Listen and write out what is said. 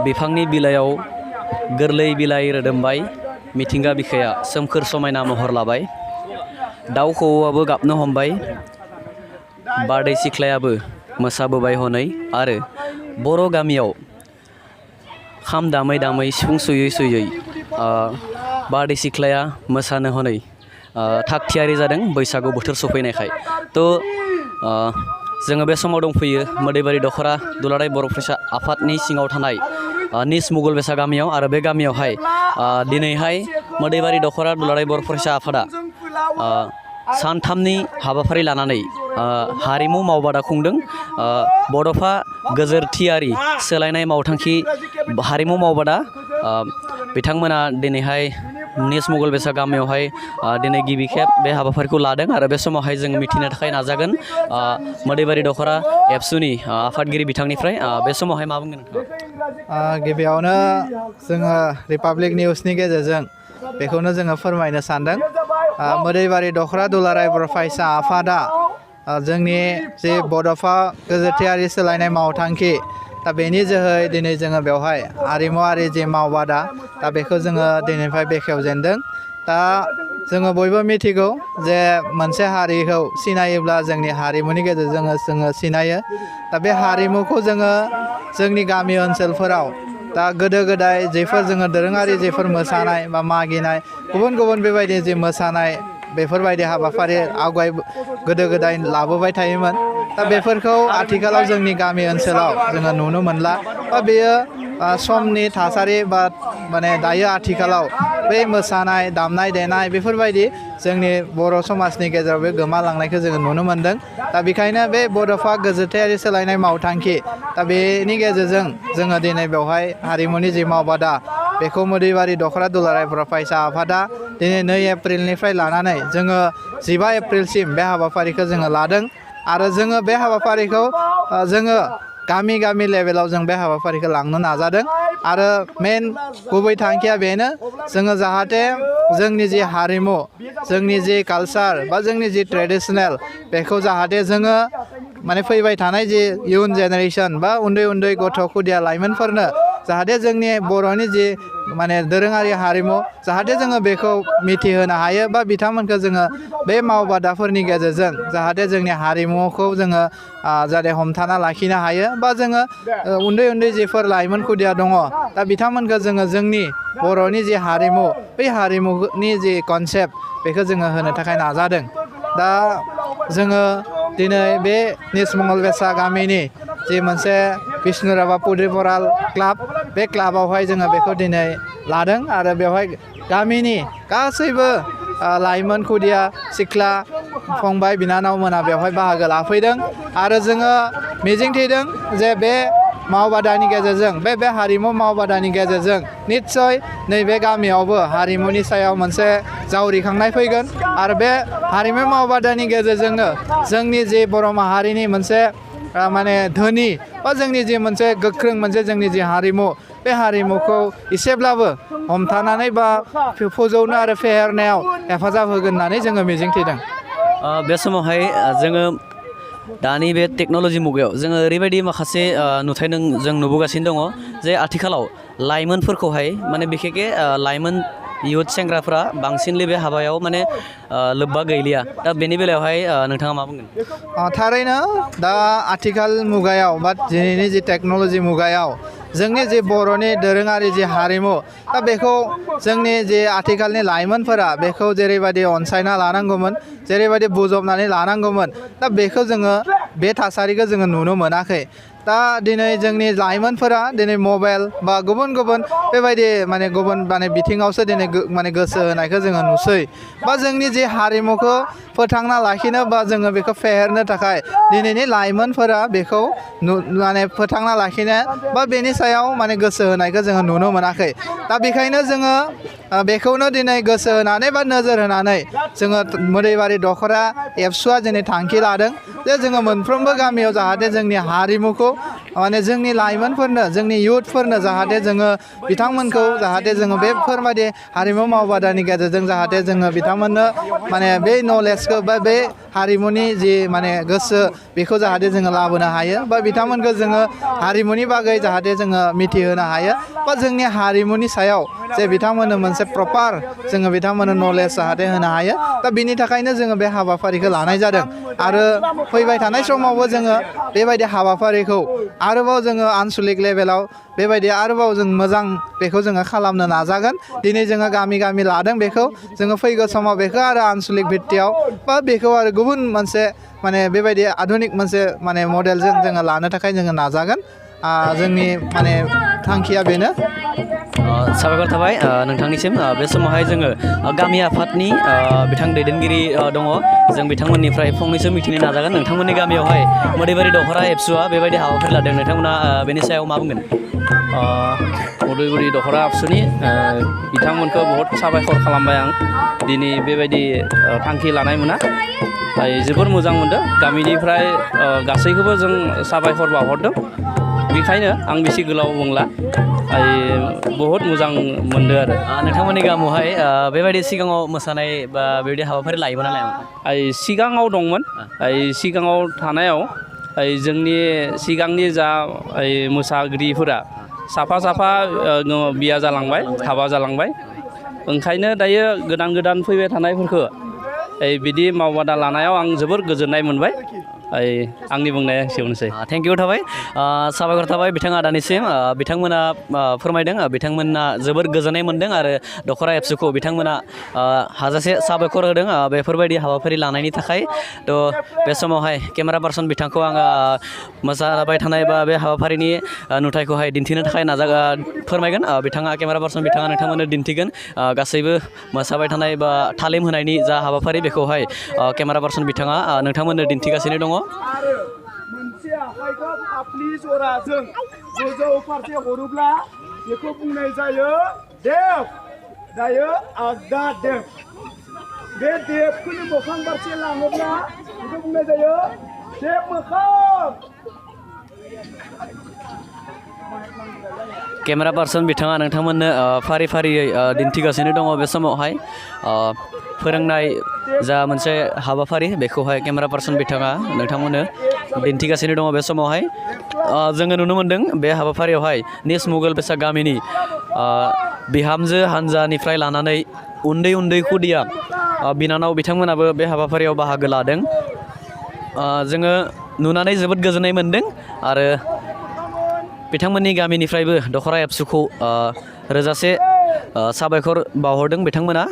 बिफांनि बिलाइयाव गोरलै बिलाइ रोदोमबाय मिथिंगा बिखाया सोमखोर समायना महर लाबाय दाउ खौवौआबो गाबनो हमबाय बारदै सिख्लायाबो मोसाबोबाय हनै आरो बर' गामियाव खाम दामै दामै सिफुं सुयै सुयै बारदै सिख्लाया मोसानो हनै थाग थियारि जादों बैसागु बोथोर सफैनायखाय जोङो बे समाव दंफैयो मोदैबारि दख'रा दुलाराय बर' फरायसा आफादनि सिङाव थानाय निस मुगलबेसा गामियाव आरो बे गामियावहाय दिनैहाय मोदैबारि दख'रा दुलाराय बर' फरायसा आफादा सानथामनि हाबाफारि लानानै हारिमु मावबादा खुंदों बड'फा गोजोरथियारि सोलायनाय मावथांखि हारिमु मावबादा बिथांमोना दिनैहाय निस मुगलबेसा गामियावहाय दिनै गिबि खेब बे हाबाफारिखौ लादों आरो बे समावहाय जों मिथिनो थाखाय नाजागोन मोदैबारि दख'रा एबसुनि आफादगिरि बिथांनिफ्राय बे समावहाय मा बुंगोन नोंथाङा गिबियावनो जोङो रिपाब्लिक निउसनि गेजेरजों बेखौनो जोङो फोरमायनो सानदों मोदैबारि दख'रा दुलाराय बर' फरायसा आफादा जोंनि जे बड'फा गोजोरथियारि सोलायनाय मावथांखि दा बेनि जोहै दिनै जोङो बेवहाय आरिमुआरि जे मावबादा दा बेखौ जोङो दिनैनिफ्राय बेखेवजेनदों दा जोङो बयबो मिथिगौ जे मोनसे हारिखौ सिनायोब्ला जोंनि हारिमुनि गेजेरजों जोङो सिनायो दा बे हारिमुखौ जोङो जोंनि गामि ओनसोलफोराव दा गोदो गोदाय जेफोर जोङो दोरोङारि जेफोर मोसानाय बा मागिनाय गुबुन गुबुन बेबायदि जे मोसानाय बेफोरबायदि हाबाफारि आवगाय गोदो गोदाय लाबोबाय थायोमोन दा बेफोरखौ आथिखालाव जोंनि गामि ओनसोलाव जोङो नुनो मोनला बा बेयो समनि थासारि बा माने दायो आथिखालाव बै मोसानाय दामनाय देनाय बेफोरबायदि जोंनि बर' समाजनि गेजेराव बे गोमालांनायखौ जोङो नुनो मोनदों दा बेखायनो बे बड'फा गोजोरथियारि सोलायनाय मावथांखि दा बेनि गेजेरजों जोङो दिनै बेवहाय हारिमुनि जि मावबादा बेखौ मोदैबारि दख'रा दुलाराय बर' फरायसा आफादा दिनै 2 एप्रिलनिफ्राय लानानै जोङो 15 एप्रिलसिम बे हाबाफारिखौ जोङो लादों आरो जोङो बे हाबाफारिखौ जोङो गामि गामि लेभेलाव जों बे हाबाफारिखौ लांनो नाजादों आरो मेन गुबै थांखिया बेनो जोङो जाहाथे जोंनि जि हारिमु जोंनि जि कालचार बा जोंनि जि ट्रेडिशनेल बेखौ जाहाथे जोङो माने फैबाय थानाय जि इयुन जेनेरेसन बा उन्दै उन्दै गथ' खुदिया लाइमोनफोरनो जाहाथे जोंनि बर'नि जि माने दोरोङारि हारिमु जाहाथे जोङो बेखौ मिथिहोनो हायो बा बिथांमोनखौ जोङो बे मावबादाफोरनि गेजेरजों जाहाथे जोंनि हारिमुखौ जोङो जाहाथे हमथाना लाखिनो हायो बा जोङो उन्दै उन्दै जेफोर लाइमोन खुदिया दङ दा बिथांमोनखौ जोङो जोंनि बर'नि जि हारिमु बै हारिमुनि जि कनसेप्ट बेखौ जोङो होनो थाखाय नाजादों दा जोङो दिनै बे निस मुगलबेसा गामिनि जि मोनसे बिष्णु राभा पुद्रिपराल क्लाब बे क्लाबावहाय जोङो बेखौ दिनै लादों आरो बेवहाय गामिनि गासैबो लाइमोन खुदिया सिख्ला फंबाय बिनानावमोना बेवहाय बाहागो लाफैदों आरो जोङो मिजिंथिदों जे बे मावबादानि गेजेरजों बे हारिमु मावबादानि गेजेरजों निस्सय नैबे गामियावबो हारिमुनि सायाव मोनसे जावरिखांनाय फैगोन आरो बे हारिमु मावबादानि गेजेरजोंनो जोंनि जे बर' माहारिनि मोनसे माने धोनि बा जोंनि जि मोनसे गोख्रों मोनसे जोंनि जि हारिमु बे हारिमुखौ एसेब्लाबो हमथानानै बा फोजौनो आरो फेहेरनायाव हेफाजाब होगोन होननानै जोङो मिजिंथिदों बे समावहाय जोङो दानि बे टेक्न'लजि मुगायाव जोङो ओरैबायदि माखासे नुथाय जों नुबोगासिनो दङ जे आथिखालाव लाइमोनफोरखौहाय माने बिखेखे लाइमोन इयुथ सेंग्राफ्रा बांसिनलि बे हाबायाव माने लोब्बा गैलिया दा बेनि बेलायावहाय नोंथाङा मा बुंगोन थारैनो दा आथिखाल मुगायाव बा दिनैनि जि टेक्न'लजि मुगायाव जोंनि जि बर'नि दोरोङारि जि हारिमु दा बेखौ जोंनि जि आथिखालनि लाइमोनफोरा बेखौ जेरैबायदि अनसायना लानांगौमोन जेरैबायदि बोजबनानै लानांगौमोन दा बेखौ जोङो बे थासारिखौ जोङो नुनो मोनाखै दा दिनै जोंनि लाइमोनफोरा दिनै मबाइल बा गुबुन गुबुन बेबायदि माने गुबुन माने बिथिङावसो दिनै माने गोसो होनायखौ जोङो नुसै बा जोंनि जे हारिमुखौ फोथांना लाखिनो बा जोङो बेखौ फेहेरनो थाखाय दिनैनि लाइमोनफोरा बेखौ माने फोथांना लाखिनो बा बेनि सायाव माने गोसो होनायखौ जोङो नुनो मोनाखै दा बेखायनो जोङो बेखौनो दिनै गोसो होनानै बा नोजोर होनानै जोङो मोदैबारि दख'रा एबसुआ दिनै थांखि लादों जे जोङो मोनफ्रोमबो गामियाव जाहाथे जोंनि हारिमुखौ माने जोंनि लाइमोनफोरनो जोंनि इयुथफोरनो जाहाथे जोङो बिथांमोनखौ जाहाथे जोङो बेफोरबायदि हारिमु मावबादानि गेजेरजों जाहाथे जोङो बिथांमोननो माने बे नलेजखौ बा बे हारिमुनि जि माने गोसो बेखौ जाहाथे जोङो लाबोनो हायो बा बिथांमोनखौ जोङो हारिमुनि बागै जाहाथे जोङो मिथिहोनो हायो बा जोंनि हारिमुनि सायाव जे बिथांमोननो मोनसे प्रपार जोङो बिथांमोननो नलेज जाहाथे होनो हायो दा बिनि थाखायनो जोङो बे हाबाफारिखौ लानाय जादों आरो फैबाय थानाय समावबो जोङो बेबायदि हाबाफारिखौ आरोबाव जोङो आनसलिक लेभेलाव बेबायदि आरोबाव जों मोजां बेखौ जोङो खालामनो नाजागोन दिनै जोङो गामि गामि लादों बेखौ जोङो फैगौ समाव बेखौ आरो आनसलिक भित्तियाव बा बेखौ आरो गुबुन मोनसे माने बेबायदि आधुनिक मोनसे माने मडेलजों जोङो लानो थाखाय जोङो नाजागोन जोंनि माने थांखिया बेनो साबायखर थाबाय नोंथांनिसिम बे समावहाय जोङो गामि आफादनि बिथां दैदेनगिरि दङ जों बिथांमोननिफ्राय फंनैसो मिथिनो नाजागोन नोंथांमोननि गामियावहाय मोदैबारि दख'रा एबसुआ बेबायदि हाबाफारि लादों नोंथांमोना बेनि सायाव मा बुंगोन मोदैबारि दख'रा एबसुनि बिथांमोनखौ बहुद साबायखर खालामबाय आं दिनै बेबायदि थांखि लानाय मोना जोबोर मोजां मोनदों गामिनिफ्राय गासैखौबो जों साबायखर बावहरदों बेखायनो आं बेसे गोलाव बुंला बहुद मोजां मोनदों आरो नोंथांमोननि गामियावहाय बेबायदि सिगाङाव मोसानाय बा बेबायदि हाबाफारि लायोमोन नालाय सिगाङाव दंमोन सिगाङाव थानायाव जोंनि सिगांनि जा मोसागिरिफोरा साफा साफा बिया जालांबाय हाबा जालांबाय ओंखायनो दायो गोदान गोदान फैबाय थानायफोरखौ बिदि मावबादा लानायाव आं जोबोर गोजोननाय मोनबाय आंनि बुंनाया एसेनोसै थेंक इउ थाबाय साबायखर थाबाय बिथां आदानिसिम बिथांमोना फोरमायदों बिथांमोना जोबोर गोजोननाय मोनदों आरो दख'रा एबसुखौ बिथांमोना हाजासे साबायखर होदों बेफोरबायदि हाबाफारि लानायनि थाखाय थ' बे समावहाय केमेरा पार्सन बिथांखौ आङो मोसाबाय थानाय बा बे हाबाफारिनि नुथायखौहाय दिन्थिनो थाखाय फोरमायगोन बिथाङा केमेरा पार्सन बिथाङा नोंथांमोननो दिन्थिगोन गासैबो मोसाबाय थानाय बा तालिम होनायनि जा हाबाफारि बेखौहाय केमेरा पार्सन बिथाङा नोंथांमोननो दिन्थिगासिनो दङ आरो मोनसे आखाइखौ फाफ्लि जराजों गोजौ फारसे हरोब्ला बेखौ बुंनाय जायो देब दायो आगदा देब बे देबखौनो मोखां फारसे लाङोब्ला बेखौ बुंनाय जायो देब मोखां केमेरा पार्सन बिथाङा नोंथांमोननो फारि फारियै दिन्थिगासिनो दङ बे समावहाय फोरोंनाय जा मोनसे हाबाफारि बेखौहाय केमेरा पार्सन बिथाङा नोंथांमोननो दिन्थिगासिनो दङ बे समावहाय जोङो नुनो मोन्दों बे हाबाफारियावहाय निस मुगल बेसाद गामिनि बिहामजो हानजानिफ्राय लानानै उन्दै उन्दै खुदिया बिनानाव बिथांमोनाबो बे हाबाफारियाव बाहागो लादों जोङो नुनानै जोबोद गोजोननाय मोन्दों आरो बिथांमोननि गामिनिफ्रायबो दख'रा एबसुखौ रोजासे साबायखर बावहरदों बिथांमोना